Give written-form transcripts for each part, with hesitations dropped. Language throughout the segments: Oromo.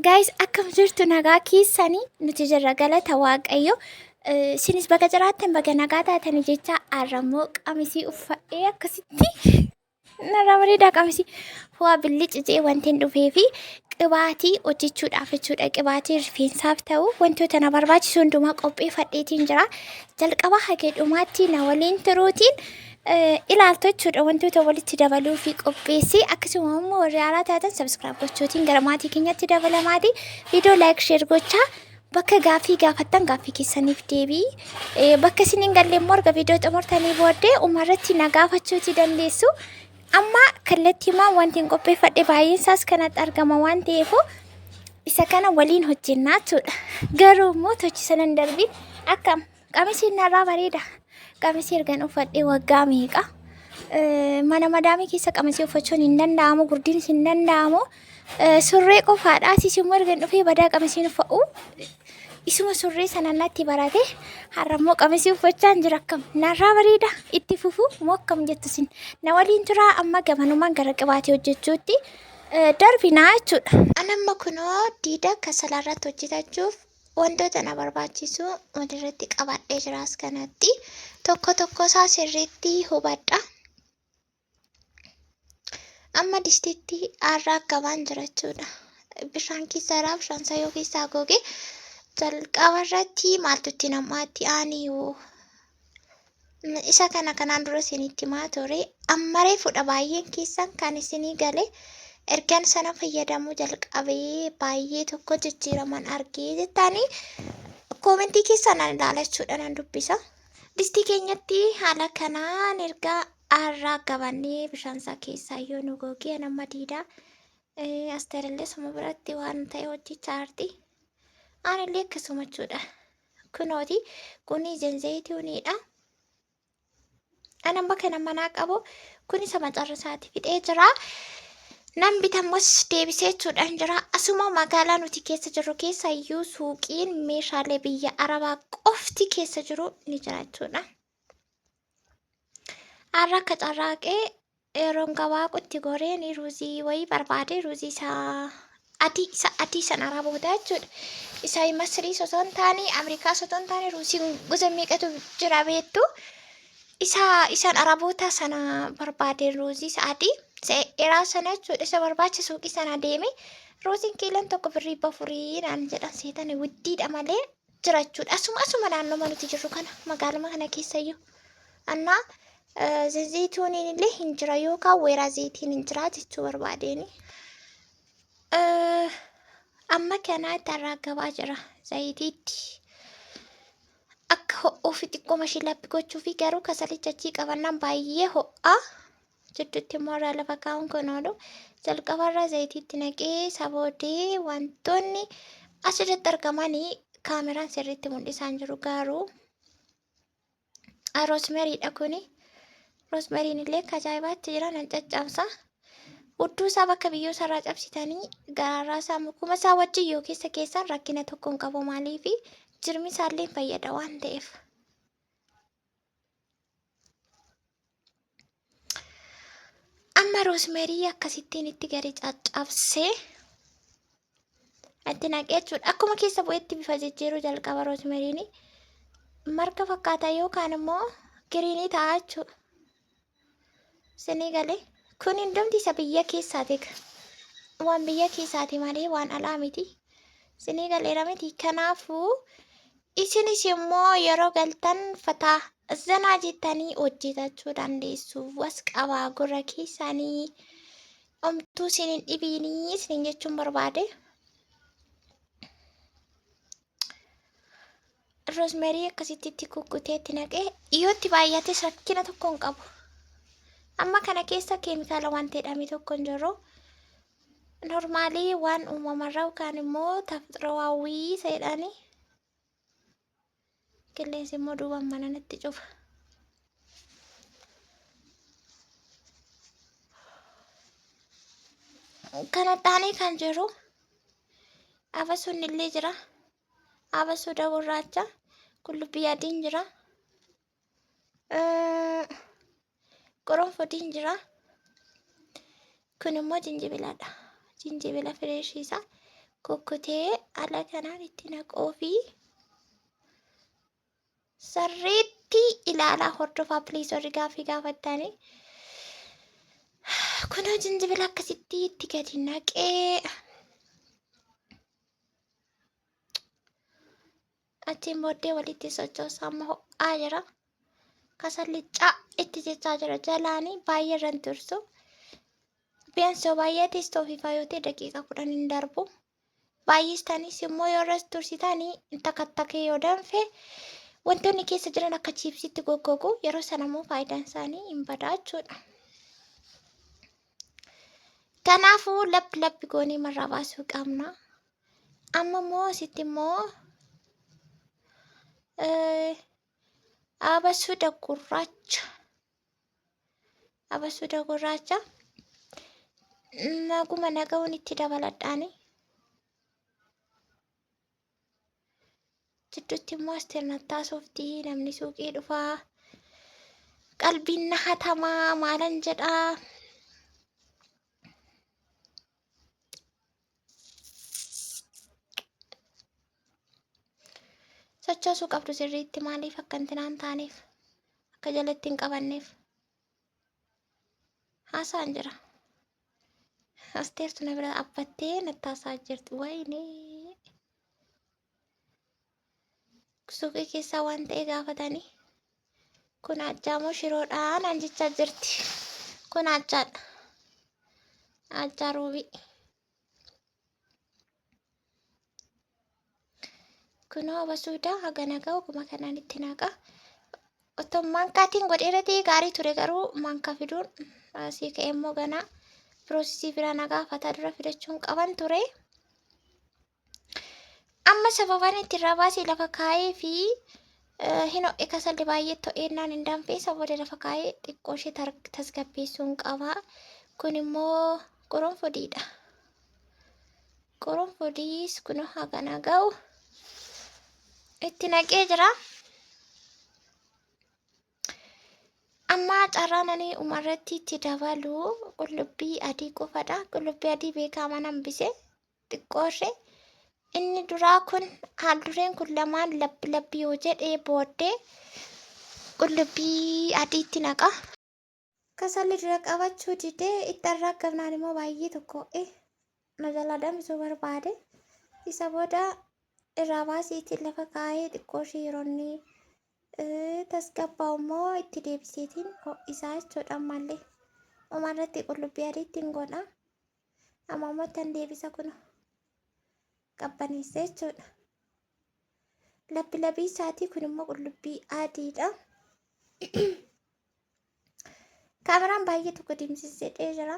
Guys, akkam jirtu? Nagaa keessanii? Nuti jirra, galata Waaqayyo. Isinis baga jiraattan, baga nagaa taatanii jecha. Har'ammoo qamisii uffadhee akkasitti narraa bareedaa, qamisii waa billici jee wanti hin dhufee fi qibaatii hojjechuudhaaf jechuudha. Qibaatii rifeensaaf ta'u wantoota na barbaachisu hundumaa qopheeffadheetiin jira. Jalqaba haga dhumaatti na waliin turuutiin ilaaltu jechuudha, wantoota walitti dabaluu fi qopheessee. Akkasuma immoo warri haaraa taatan subscribe gochuutiin gara maatii keenyatti dabalamaati. Viidiyoo like, share gochaa, bakka gaaffii gaafattan gaaffii keessaniif deebii, bakka isin hin galle immoo erga viidiyoo xumurtanii booddee umarratti na gaafachuuti dandeessu. Amma kallattiimaan wanti hin qopheeffadhe baay'een isaas kanatti argama waan ta'eef isa kana waliin hojjennaa jechuudha. Garuu immoo tochi sana hin darbiin, akkam qamisiin narraa bareeda? Qamisii ergan uffadhee waggaa meeqa? Mana madaamii keessa qamisii uffachuun hin danda'amu, gurdiinis hin danda'amu. Surree qofaadha. Asis immoo ergan dhufee badaa qamisiin uffa'u. Isuma surree sana natti barate. Har'a immoo qamisii uffachaa hin jira. Akkam narraa bareeda? Itti fufu moo akkam jettu isin? Na waliin turaa. Amma gamanumaan gara qibaatii hojjechuutti darbinaa jechuudha. Anamma kunoo diida kasalaarratti hojjetachuuf wantoota na barbaachisu walirratti qabadhee jira as kanatti. Tokko tokko isaa sirriitti hubadha. Amma distiitti aarraa gabaan jira jechuudha. Bishaan keessa jira, bishaan isaa yoo keessaa goge jalqaba irratti maaltu itti namaatti aaniyuu. Isa kana kanaan dura isinitti himaa ture. Ammaree fudha baay'een keessan kan isinii gale, ergan sana fayyadamuu jalqabee baay'ee tokko jijjiiraman argee jettanii koomentii keessan nan ilaala jechuudha, nan dubbisa. Distii keenyatti haala kanaan erga aarraa gabannee bishaan isaa keessaa yoo nu gogee, nama diidaa asteerillee suma biratti waan ta'e hojjechaa jirti. Anillee akkasuma jechuudha. Kunooti, kuni zenzeeyituuniidha. Ani amma kana manaa qabu kun isa macarrasaati fixee jira. Nan bitamus deebisee jechuudhaan jira. Asuma magaalaa nuti keessa jirru keessa iyyuu suuqiin meeshaalee biyya Arabaa qofti keessa jiru ni jira jechuudha. Har'a akka carraaqee yeroon gabaa qutti goreen ruuzii wayii barbaade, ruuzii isaa adii, isa adii san Araboota jechuudha. Isa Masriis osoo hin taane, Ameerikaas osoo hin taane, ruuziin gosa meeqatu jira beektu. Isa isaan Araboota sana barbaade, ruuzii isa adii isa dheeraa sana jechuudha. Isa barbaacha suuqii sana deeme, ruuziin kiiloon tokko birrii 400 naan jedhan. Seetani widdiidha malee jira jechuudha. Asuma naannoma nuti jirru kana, magaaluma kana keessayyuu. Annaa zayituuniin illee hin jira yookaan weeraa zayitiin hin jira jechuu barbaadeeni. Amma kana itti arraagabaa jira zayitiitti. Akka ho'uuf xiqqooma ishee lappi gochuu fi garuu kasalicha achii qabannaan baay'ee ho'aa. Jidduutti immoo irraa lafa kaa'uun kun oolu. Jalqabarraa zayitiitti naqee isa booddee wantoonni asirratti argamanii kaameraan sirriitti mul'isaa hin jiru garuu roosmeriidha kuni. Roosmeriin illee akka ajaa'ibaatti jira, nan caccabsa. Hudduu isaa bakka biyyoo isaarraa cabsitanii garaarraa isaa mukuma isaa wajjin yoo keessa keessan rakkina tokko hin qabu, maaliifi jirmi isaallee fayyada waan ta'eef. Amma roosmerii akkasittiin itti gadi caccabsee itti naqee jechuudha. Akkuma keessa bu'etti bifa jijjiiruu jalqaba roosmeriin. Marga fakkaata yookaan immoo giriinii ta'a jechuudha. Isinii galee? Kun hundumti isa biyya keessaati. Waan biyya keessaati malee waan alaa miti. Isinii galeera miti? Kanaafuu isinis immoo yeroo galtan fataa zanaa jettanii hojjetachuu dandeessu. Was qabaa gurra keessanii omtuu isin hin dhibiinii isiniin jechuun barbaade. Roosmerii akkasitti itti kukkutee itti naqee dhiyootti baay'ates rakkina tokko hin qabu. Amma kana keessa keemikaala waan jedhame tokko hin jiru. Normaalii waan uumamarraa yookaan immoo tafxirawaawwii jedhanii. Qilleensi immoo duubaan mana natti cufa. Kana taanee kan jiru abasuun illee jira. Abasuuda gurraacha, qullubbii adiin jira. Qoronfodiin jira. Kun immoo jinjibiladha. Jinjibila fireeshii isaa. Kukkutee haala kanaan itti naquu fi sirriitti ilaalaa hordofaa please warri gaaffii gaafattanii. Kunoo jinjibila akkasitti itti gadi naqee achiin booddee walitti sochoosaa amma ho'aa jira. Kasalli caa itti jechaa jira jalaanii baay'ee irra hin tursu. Biyaan baay'ee istoofii yoo ta'e daqiiqaa 10 hin darbu. Baay'istanis immoo yoo irra tursitanii takattakee yoo danfe wantoonni keessa jiran akka chiipsiitti goggogu yeroo sana immoo faayidaan isaanii hin badaa jechuudha. Kanaafuu lappi lappi goonee marraa baasuu qabna. Amma immoo asitti immoo abasuuda gurraacha. Abasuuda gurraacha naguma naga'uun itti dabaladhaani. Jidduutti immoo Asteer nattaasofti namni suuqii dhufaa. Qalbiin na hatamaa maalan jedhaa. Sochoosuu qabdu sirriitti maaliif akka intinaan taaneef akka jalatti hin qabanneef. Haasaan jira. Asteertu na bira dhaabbattee nattaasaa jirti. Wayinee. Suuqii keessaa waan ta'e gaafatanii. Kun ajjaa moo shiroodhaa naan jechaa jirti. Kun ajjaadha. Ajjaa ruubii. Kunoo abasuudaa haga nagaa oguma kanaan itti naqa. Otoo maankaatiin godheera ta'e gaarii ture garuu maankaa fiduun asii ka'ee immoo ganaa piroosesii biraa na gaafata dura fidachuun qaban ture. Amma sababaan itti irraa baasee lafa kaa'ee fi hin ho'e kasalli baay'ee to'eennaan hin danfee isa booda lafa kaa'ee xiqqoo ishee tasgabbeessuun qaba. Kun immoo qoronfodiidha. Qoronfodiis kun hagana ga'u itti naqee jira. Amma carraan ani umarratti itti dabalu qullubbii adii qofadha. Qullubbii adii beekamaa hambise xiqqoo ishee. Inni duraa kun haaldureen kun lamaan labbi labbi yoo jedhee booddee qullubbii adiitti naqa. Kasalli dura qabachuu didee itti arraaggamnaan immoo baay'ee tokko ho'e na jalaa danfisuu barbaade. Isa booda irraa baasiitiin lafa kaa'ee xiqqoo ishee yeroo inni tasgabbaa'u immoo itti deebiseetiin ho'isaa jechuudha ammallee. Umarratti qullubbii adiitti hin godha. Amma immoo ittan deebisa kun qabbaneessa jechuudha. Labbi labii isaatii kun immoo qullubbii adiidha. Kaameraan baay'ee tokko deemsisee jira.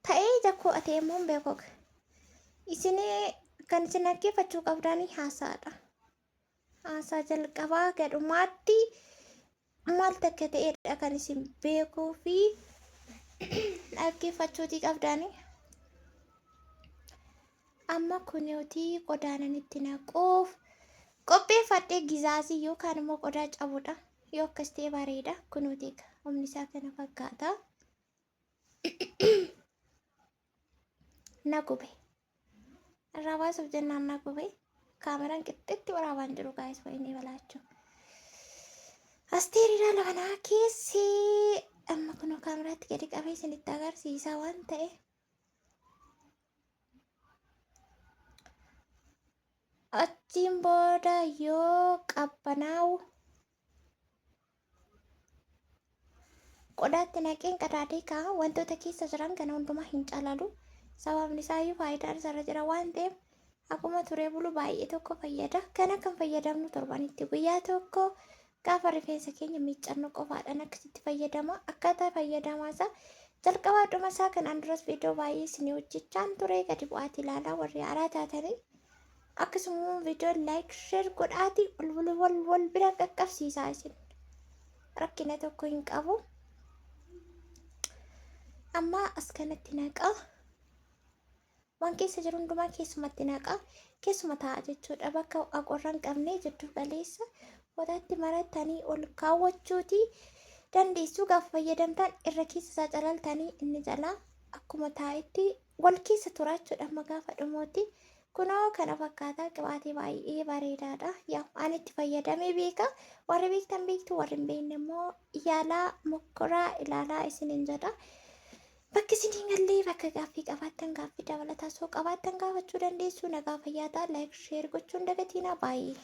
Ta'ee ija koo ate immoo hin beeku. Isin kan isin dhaggeeffachuu qabdanii haasaadha. Haasaa jalqabaa gadhumaatti maal takka ta'edha kan isin beekuu fi dhaggeeffachuutii qabdanii. Amma kunuutii qodaanan itti naquuf qopheeffadhee gizaazii yookaan immoo qodaa cabudha. Yoo akkas ta'e bareeda. Kunuutii humni isaa kana fakkaata. Na gube. Irraa baasuuf jennaan na gube. Kaameraan qixxitti waraabaan jiru gaayis wayinii balaachuu. Asteeriidha lafanaa keessi amma kunoo kaameraatti gadi qabee isinitti agarsiisa waan ta'e. Achiin booda yoo qabbanaa'u qodaatti naqeen qadaadee kaa'a. Wantoota keessa jiran kana hundumaa hin calalu. Sababni isaayyuu faayidaan isarra jira waan ta'eef akkuma turee bulu baay'ee tokko fayyada. Kana kan fayyadamnu torbanitti guyyaa tokko gaafa rifeensa keenya miiccannu qofaadhaan akkasitti fayyadama. Akkaataa fayyadamaa isaa jalqabaa dhuma isaa kanaan duras viidiyoo baay'ee isinii hojjechaan ture gadi bu'aatii ilaalaa warri haaraa taatanii. Akkasuma viidiyoo like share godhaatii wal wal wal bira qaqqabsiisaa isin. Rakkina tokko hin qabu. Amma as kanatti naqa. Waan keessa jiru hundumaa keessumatti naqa. Keessuma taa'a jechuudha. Bakka qorra hin qabne jiddu galeessa qodaatti maratanii ol kaawwachuuti dandeessuu gaafa fayyadamtan irra keessa isaa calaltanii inni jalaa akkuma taa'etti Wal keessa tura jechuudha amma gaafa dhumuutti. Kunoo kana fakkaata, qibaatii baay'ee bareedaadha. Yaa, ani itti fayyadamee beeka. Warri beektan beektu, warri hin beekne immoo yaalaa, mokkoraa, ilaalaa isiniin jedha. Bakki isin hin galle, bakka gaaffii qabaattan, gaaffii dabalataa soo qabaattan gaafachuu dandeessu. Nagaa, fayyaa ta'a. Like, share gochuun dagatiinaa. Baay'ee.